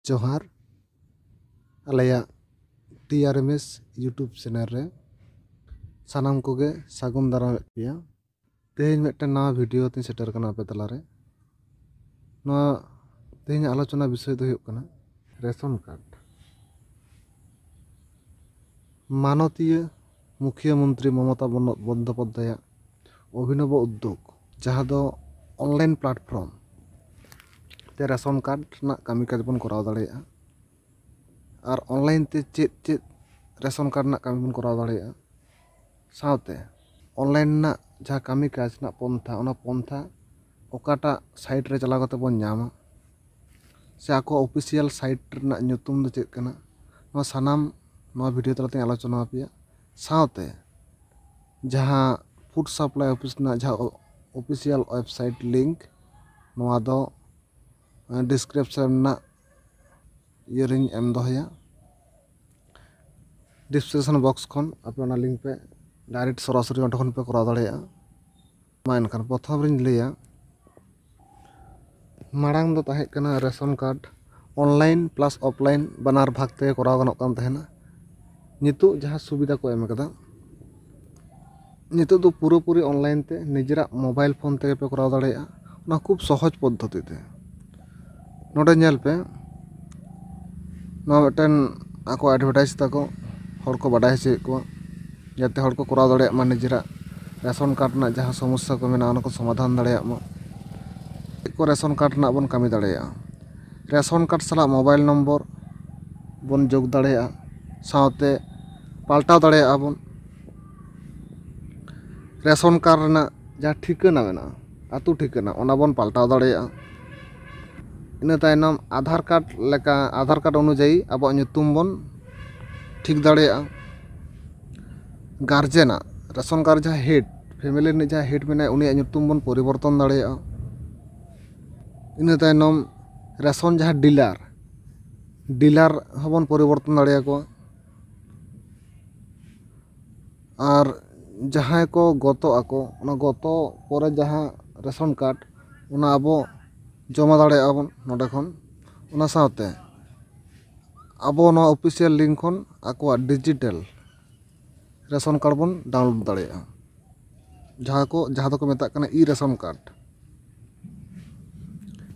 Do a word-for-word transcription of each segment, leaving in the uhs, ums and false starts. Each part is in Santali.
ᱡᱚᱦᱟᱨ᱾ ᱟᱞᱮᱭᱟᱜ ᱴᱤ ᱟᱨ ᱮᱢ ᱮᱥ YouTube ᱪᱮᱱᱮᱞ ᱨᱮ ᱥᱟᱱᱟᱢ ᱠᱚᱜᱮ ᱥᱟᱹᱜᱩᱱ ᱫᱟᱨᱟᱢᱮᱫ ᱯᱮᱭᱟ᱾ ᱛᱮᱦᱮᱧ ᱢᱤᱫᱴᱮᱱ ᱱᱟᱣᱟ ᱵᱷᱤᱰᱤᱭᱳ ᱛᱤᱧ ᱥᱮᱴᱮᱨ ᱠᱟᱱᱟ ᱟᱯᱮ ᱛᱟᱞᱟᱨᱮ᱾ ᱱᱚᱣᱟ ᱛᱮᱦᱮᱧᱟᱜ ᱟᱞᱳᱪᱚᱱᱟ ᱵᱤᱥᱚᱭ ᱫᱚ ᱦᱩᱭᱩᱜ ᱠᱟᱱᱟ ᱨᱮᱥᱚᱱ ᱠᱟᱨᱰ᱾ ᱢᱟᱱᱚᱛᱤᱭᱟᱹ ᱢᱩᱠᱷᱤᱭᱟᱹ ᱢᱚᱱᱛᱨᱤ ᱢᱚᱢᱚᱛᱟ ᱵᱚᱱᱫᱚ-, ᱵᱚᱱᱫᱳᱯᱟᱫᱽᱫᱷᱟᱭᱟᱜ ᱚᱵᱷᱤᱱᱚᱵᱚ ᱩᱫᱽᱫᱳᱜᱽ, ᱡᱟᱦᱟᱸ ᱫᱚ ᱚᱱᱞᱟᱭᱤᱱ ᱯᱞᱟᱴᱯᱷᱨᱚᱢ ᱛᱮ ᱨᱮᱥᱚᱱ ᱠᱟᱨᱰ ᱨᱮᱱᱟᱜ ᱠᱟᱹᱢᱤ ᱠᱟᱡᱽ ᱵᱚᱱ ᱠᱚᱨᱟᱣ ᱫᱟᱲᱮᱭᱟᱜᱼᱟ᱾ ᱟᱨ ᱚᱱᱞᱟᱭᱤᱱ ᱛᱮ ᱪᱮᱫ ᱪᱮᱫ ᱨᱮᱥᱚᱱ ᱠᱟᱨᱰ ᱨᱮᱱᱟᱜ ᱠᱟᱹᱢᱤ ᱵᱚᱱ ᱠᱚᱨᱟᱣ ᱫᱟᱲᱮᱭᱟᱜᱼᱟ, ᱥᱟᱶᱛᱮ ᱚᱱᱞᱟᱭᱤᱱ ᱨᱮᱱᱟᱜ ᱡᱟᱦᱟᱸ ᱠᱟᱹᱢᱤ ᱠᱟᱡᱽ ᱨᱮᱱᱟᱜ ᱯᱚᱱᱛᱷᱟ, ᱚᱱᱟ ᱯᱚᱱᱛᱷᱟ ᱚᱠᱟᱴᱟᱜ ᱥᱟᱭᱤᱴ ᱨᱮ ᱪᱟᱞᱟᱣ ᱠᱟᱛᱮ ᱵᱚᱱ ᱧᱟᱢᱟ, ᱥᱮ ᱟᱠᱚ ᱚᱯᱷᱤᱥᱤᱭᱟᱞ ᱥᱟᱭᱤᱴ ᱨᱮᱱᱟᱜ ᱧᱩᱛᱩᱢ ᱫᱚ ᱪᱮᱫ ᱠᱟᱱᱟ, ᱱᱚᱣᱟ ᱥᱟᱱᱟᱢ ᱱᱚᱣᱟ ᱵᱷᱤᱰᱤᱭᱳ ᱛᱟᱞᱟᱛᱮᱧ ᱟᱞᱳᱪᱚᱱᱟ ᱟᱯᱮᱭᱟ᱾ ᱥᱟᱶᱛᱮ ᱡᱟᱦᱟᱸ ᱯᱷᱩᱰ ᱥᱟᱯᱞᱟᱭ ᱚᱯᱷᱤᱥ ᱨᱮᱱᱟᱜ ᱡᱟᱦᱟᱸ ᱚ-, ᱚᱯᱷᱤᱥᱤᱭᱟᱞ ᱣᱮᱵᱥᱟᱭᱤᱴ ᱞᱤᱝᱠ, ᱱᱚᱣᱟ ᱫᱚ, ᱮ, ᱰᱤᱥᱠᱨᱤᱯᱥᱚᱱ ᱨᱮᱱᱟᱜ ᱤᱭᱟᱹ ᱨᱤᱧ ᱮᱢ ᱫᱚᱦᱚᱭᱟ, ᱰᱤᱥᱠᱨᱤᱯᱥᱚᱱ ᱵᱚᱠᱥ ᱠᱷᱚᱱ ᱟᱯᱮ ᱚᱱᱟ ᱞᱤᱝᱠ ᱯᱮ ᱰᱟᱭᱨᱮᱠᱴ ᱥᱚᱨᱟᱥᱚᱨᱤ ᱚᱸᱰᱮ ᱠᱷᱚᱱ ᱯᱮ ᱠᱚᱨᱟᱣ ᱫᱟᱲᱮᱭᱟᱜᱼᱟ᱾ ᱢᱟ ᱮᱱᱠᱷᱟᱱ ᱯᱨᱚᱛᱷᱚᱢ ᱨᱤᱧ ᱞᱟᱹᱭᱟ, ᱢᱟᱲᱟᱝ ᱫᱚ ᱛᱟᱦᱮᱸ ᱠᱟᱱᱟ ration card online plus offline ᱵᱟᱱᱟᱨ ᱵᱷᱟᱜᱽ ᱛᱮ ᱠᱚᱨᱟᱣ ᱜᱟᱱᱚᱜ ᱠᱟᱱ ᱛᱟᱦᱮᱱᱟ᱾ ᱱᱤᱛᱚᱜ ᱡᱟᱦᱟᱸ ᱥᱩᱵᱤᱫᱷᱟ ᱠᱚ ᱮᱢ ᱠᱟᱫᱟ, ᱱᱤᱛᱚᱜ ᱫᱚ ᱯᱩᱨᱟᱹᱯᱩᱨᱤ ᱚᱱᱞᱟᱭᱤᱱ ᱛᱮ ᱱᱤᱡᱮᱨᱟᱜ ᱢᱳᱵᱟᱭᱤᱞ ᱯᱷᱳᱱ ᱛᱮᱜᱮ ᱯᱮ ᱠᱚᱨᱟᱣ ᱫᱟᱲᱮᱭᱟᱜᱼᱟ᱾ ᱚᱱᱟ ᱠᱷᱩᱵ ᱥᱚᱦᱚᱡᱽ ᱯᱚᱫᱽᱫᱷᱚᱛᱤ ᱛᱮ᱾ ᱱᱚᱰᱮ ᱧᱮᱞ ᱯᱮ, ᱱᱚᱣᱟ ᱢᱤᱫᱴᱮᱱ ᱟᱠᱚ ᱮᱰᱵᱷᱮᱴᱟᱭᱤᱡᱽ ᱛᱟᱠᱚ, ᱦᱚᱲ ᱠᱚ ᱵᱟᱰᱟᱭ ᱦᱚᱪᱚᱭᱮᱫ ᱠᱚᱣᱟ, ᱡᱟᱛᱮ ᱦᱚᱲ ᱠᱚ ᱠᱚᱨᱟᱣ ᱫᱟᱲᱮᱭᱟᱜ ᱢᱟ, ᱱᱤᱡᱮᱨᱟᱜ ᱨᱮᱥᱚᱱ ᱠᱟᱨᱰ ᱨᱮᱱᱟᱜ ᱡᱟᱦᱟᱸ ᱥᱚᱢᱚᱥᱥᱟ ᱠᱚ ᱢᱮᱱᱟᱜᱼᱟ, ᱚᱱᱟ ᱠᱚ ᱥᱚᱢᱟᱫᱷᱟᱱ ᱫᱟᱲᱮᱭᱟᱜ ᱢᱟ᱾ ᱪᱮᱫ ᱠᱚ ᱨᱮᱥᱚᱱ ᱠᱟᱨᱰ ᱨᱮᱱᱟᱜ ᱵᱚᱱ ᱠᱟᱹᱢᱤ ᱫᱟᱲᱮᱭᱟᱜᱼᱟ? ᱨᱮᱥᱚᱱ ᱠᱟᱨᱰ ᱥᱟᱞᱟᱜ ᱢᱳᱵᱟᱭᱤᱞ ᱱᱚᱢᱵᱚᱨ ᱵᱚᱱ ᱡᱳᱜᱽ ᱫᱟᱲᱮᱭᱟᱜᱼᱟ, ᱥᱟᱶᱛᱮ ᱯᱟᱞᱴᱟᱣ ᱫᱟᱲᱮᱭᱟᱜᱼᱟ ᱵᱚᱱ᱾ ᱨᱮᱥᱚᱱ ᱠᱟᱨᱰ ᱨᱮᱱᱟᱜ ᱡᱟᱦᱟᱸ ᱴᱷᱤᱠᱟᱹᱱᱟ ᱢᱮᱱᱟᱜᱼᱟ, ᱟᱹᱛᱩ ᱴᱷᱤᱠᱟᱹᱱᱟ, ᱚᱱᱟ ᱵᱚᱱ ᱯᱟᱞᱴᱟᱣ ᱫᱟᱲᱮᱭᱟᱜᱼᱟ᱾ ᱤᱱᱟᱹ ᱛᱟᱭᱱᱚᱢ ᱟᱫᱷᱟᱨ ᱠᱟᱨᱰ ᱞᱮᱠᱟ, ᱟᱫᱷᱟᱨ ᱠᱟᱨᱰ ᱚᱱᱩᱡᱟᱭᱤ ᱟᱵᱚᱣᱟᱜ ᱧᱩᱛᱩᱢ ᱵᱚᱱ ᱴᱷᱤᱠ ᱫᱟᱲᱮᱭᱟᱜᱼᱟ᱾ ᱜᱟᱨᱡᱮᱱᱟᱜ, ᱨᱮᱥᱚᱱ ᱠᱟᱨᱰ ᱡᱟᱦᱟᱸ ᱦᱮᱰ, ᱯᱷᱮᱢᱮᱞᱤ ᱨᱤᱱᱤᱡ ᱡᱟᱦᱟᱸ ᱦᱮᱰ ᱢᱮᱱᱟᱭᱟ, ᱩᱱᱤᱭᱟᱜ ᱧᱩᱛᱩᱢ ᱵᱚᱱ ᱯᱚᱨᱤᱵᱚᱨᱛᱚᱱ ᱫᱟᱲᱮᱭᱟᱜᱼᱟ᱾ ᱤᱱᱟᱹ ᱛᱟᱭᱱᱚᱢ ᱨᱮᱥᱚᱱ ᱡᱟᱦᱟᱸ ᱰᱤᱞᱟᱨ, ᱰᱤᱞᱟᱨ ᱦᱚᱸᱵᱚᱱ ᱯᱚᱨᱤᱵᱚᱨᱛᱚᱱ ᱫᱟᱲᱮᱭᱟᱠᱚᱣᱟ᱾ ᱟᱨ ᱡᱟᱦᱟᱸᱭ ᱠᱚ ᱜᱚᱛᱚᱜ ᱟᱠᱚ, ᱚᱱᱟ ᱜᱚᱛᱚ ᱯᱚᱨᱮ ᱡᱟᱦᱟᱸ ᱨᱮᱥᱚᱱ ᱠᱟᱨᱰ, ᱚᱱᱟ ᱟᱵᱚ ᱡᱚᱢᱟ ᱫᱟᱲᱮᱭᱟᱜᱼᱟ ᱵᱚᱱ ᱱᱚᱰᱮ ᱠᱷᱚᱱ᱾ ᱚᱱᱟ ᱥᱟᱶᱛᱮ ᱟᱵᱚ ᱱᱚᱣᱟ ᱚᱯᱷᱤᱥᱤᱭᱟᱞ ᱞᱤᱝᱠ ᱠᱷᱚᱱ ᱟᱠᱚᱣᱟᱜ ᱰᱤᱡᱤᱴᱟᱞ ᱨᱮᱥᱚᱱ ᱠᱟᱨᱰ ᱵᱚᱱ ᱰᱟᱣᱩᱱᱞᱳᱰ ᱫᱟᱲᱮᱭᱟᱜᱼᱟ, ᱡᱟᱦᱟᱸ ᱠᱚ, ᱡᱟᱦᱟᱸ ᱫᱚᱠᱚ ᱢᱮᱛᱟᱜ ᱠᱟᱱᱟ ᱤ ᱨᱮᱥᱚᱱ ᱠᱟᱨᱰ᱾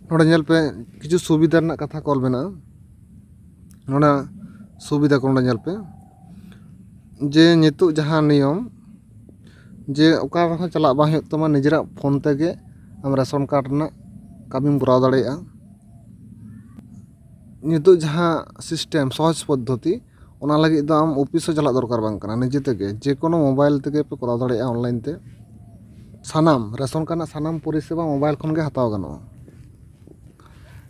ᱱᱚᱰᱮ ᱧᱮᱞ ᱯᱮ, ᱠᱤᱪᱷᱩ ᱥᱩᱵᱤᱫᱷᱟ ᱨᱮᱱᱟᱜ ᱠᱟᱛᱷᱟ ᱠᱚ ᱚᱞ ᱢᱮᱱᱟᱜᱼᱟ᱾ ᱱᱚᱰᱮ ᱥᱩᱵᱤᱫᱷᱟ ᱠᱚ ᱱᱚᱰᱮ ᱧᱮᱞ ᱯᱮ, ᱡᱮ ᱱᱤᱛᱚᱜ ᱡᱟᱦᱟᱸ ᱱᱤᱭᱚᱢ, ᱡᱮ ᱚᱠᱟ ᱨᱮᱦᱚᱸ ᱪᱟᱞᱟᱜ ᱵᱟᱝ ᱦᱩᱭᱩᱜ ᱛᱟᱢᱟ, ᱱᱤᱡᱮᱨᱟᱜ ᱯᱷᱳᱱ ᱛᱮᱜᱮ ᱟᱢ ᱨᱮᱥᱚᱱ ᱠᱟᱨᱰ ᱨᱮᱱᱟᱜ ᱠᱟᱹᱢᱤᱢ ᱠᱚᱨᱟᱣ ᱫᱟᱲᱮᱭᱟᱜᱼᱟ᱾ ᱱᱤᱛᱚᱜ ᱡᱟᱦᱟᱸ ᱥᱤᱥᱴᱮᱢ, ᱥᱚᱦᱚᱡᱽ ᱯᱚᱫᱽᱫᱷᱚᱛᱤ, ᱚᱱᱟ ᱞᱟᱹᱜᱤᱫ ᱫᱚ ᱟᱢ ᱚᱯᱷᱤᱥ ᱦᱚᱸ ᱪᱟᱞᱟᱜ ᱫᱚᱨᱠᱟᱨ ᱵᱟᱝ ᱠᱟᱱᱟ᱾ ᱱᱤᱡᱮ ᱛᱮᱜᱮ ᱡᱮ ᱠᱳᱱᱳ ᱢᱳᱵᱟᱭᱤᱞ ᱛᱮᱜᱮ ᱯᱮ ᱠᱚᱨᱟᱣ ᱫᱟᱲᱮᱭᱟᱜᱼᱟ, ᱚᱱᱞᱟᱭᱤᱱ ᱛᱮ᱾ ᱥᱟᱱᱟᱢ ᱨᱮᱥᱚᱱ ᱠᱟᱨᱰ ᱨᱮᱱᱟᱜ ᱥᱟᱱᱟᱢ ᱯᱚᱨᱤᱥᱮᱵᱟ ᱢᱳᱵᱟᱭᱤᱞ ᱠᱷᱚᱱ ᱜᱮ ᱦᱟᱛᱟᱣ ᱜᱟᱱᱚᱜᱼᱟ᱾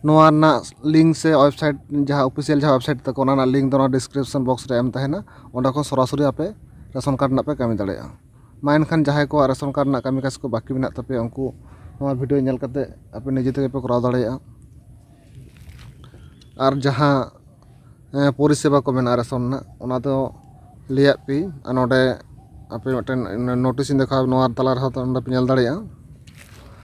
ᱱᱚᱣᱟ ᱨᱮᱱᱟᱜ ᱞᱤᱝᱠ ᱥᱮ ᱣᱮᱵᱥᱟᱭᱤᱴ, ᱡᱟᱦᱟᱸ ᱚᱯᱷᱤᱥᱤᱭᱟᱞ ᱡᱟᱦᱟᱸ ᱣᱮᱵᱥᱟᱭᱤᱴ ᱛᱟᱠᱚ, ᱚᱱᱟ ᱨᱮᱱᱟᱜ ᱞᱤᱝᱠ ᱫᱚ ᱱᱚᱣᱟ ᱰᱤᱥᱠᱨᱤᱯᱥᱚᱱ ᱵᱚᱠᱥ ᱨᱮ ᱮᱢ ᱛᱟᱦᱮᱱᱟ᱾ ᱚᱸᱰᱮ ᱠᱷᱚᱱ ᱥᱚᱨᱟᱥᱚᱨᱤ ᱟᱯᱮ ᱨᱮᱥᱚᱱ ᱠᱟᱨᱰ ᱨᱮᱱᱟᱜ ᱯᱮ ᱠᱟᱹᱢᱤ ᱫᱟᱲᱮᱭᱟᱜᱼᱟ᱾ ᱢᱟ ᱮᱱᱠᱷᱟᱱ ᱡᱟᱦᱟᱸᱭ ᱠᱚᱣᱟᱜ ᱨᱮᱥᱚᱱ ᱠᱟᱨᱰ ᱨᱮᱱᱟᱜ ᱠᱟᱹᱢᱤ ᱠᱟᱡᱽ ᱠᱚ ᱵᱟᱹᱠᱤ ᱢᱮᱱᱟᱜ ᱛᱟᱯᱮᱭᱟ, ᱩᱱᱠᱩ ᱱᱚᱣᱟ ᱵᱷᱤᱰᱤᱭᱳ ᱧᱮᱞ ᱠᱟᱛᱮ ᱟᱯᱮ ᱱᱤᱡᱮ ᱛᱮᱜᱮ ᱯᱮ ᱠᱚᱨᱟᱣ ᱫᱟᱲᱮᱭᱟᱜᱼᱟ᱾ ᱟᱨ ᱡᱟᱦᱟᱸ, ᱮ, ᱯᱚᱨᱤᱥᱮᱵᱟ ᱠᱚ ᱢᱮᱱᱟᱜᱼᱟ ᱨᱮᱥᱚᱱ ᱨᱮᱱᱟᱜ, ᱚᱱᱟ ᱫᱚ ᱞᱟᱹᱭᱟᱫ ᱯᱮ᱾ ᱟᱨ ᱱᱚᱰᱮ ᱟᱯᱮ ᱢᱤᱫᱴᱮᱱ ᱱᱳᱴᱤᱥ ᱤᱧ ᱫᱮᱠᱷᱟᱣ, ᱱᱚᱣᱟ ᱛᱟᱞᱟ ᱨᱮᱦᱚᱸ ᱛᱚ ᱱᱚᱰᱮ ᱯᱮ ᱧᱮᱞ ᱫᱟᱲᱮᱭᱟᱜᱼᱟ᱾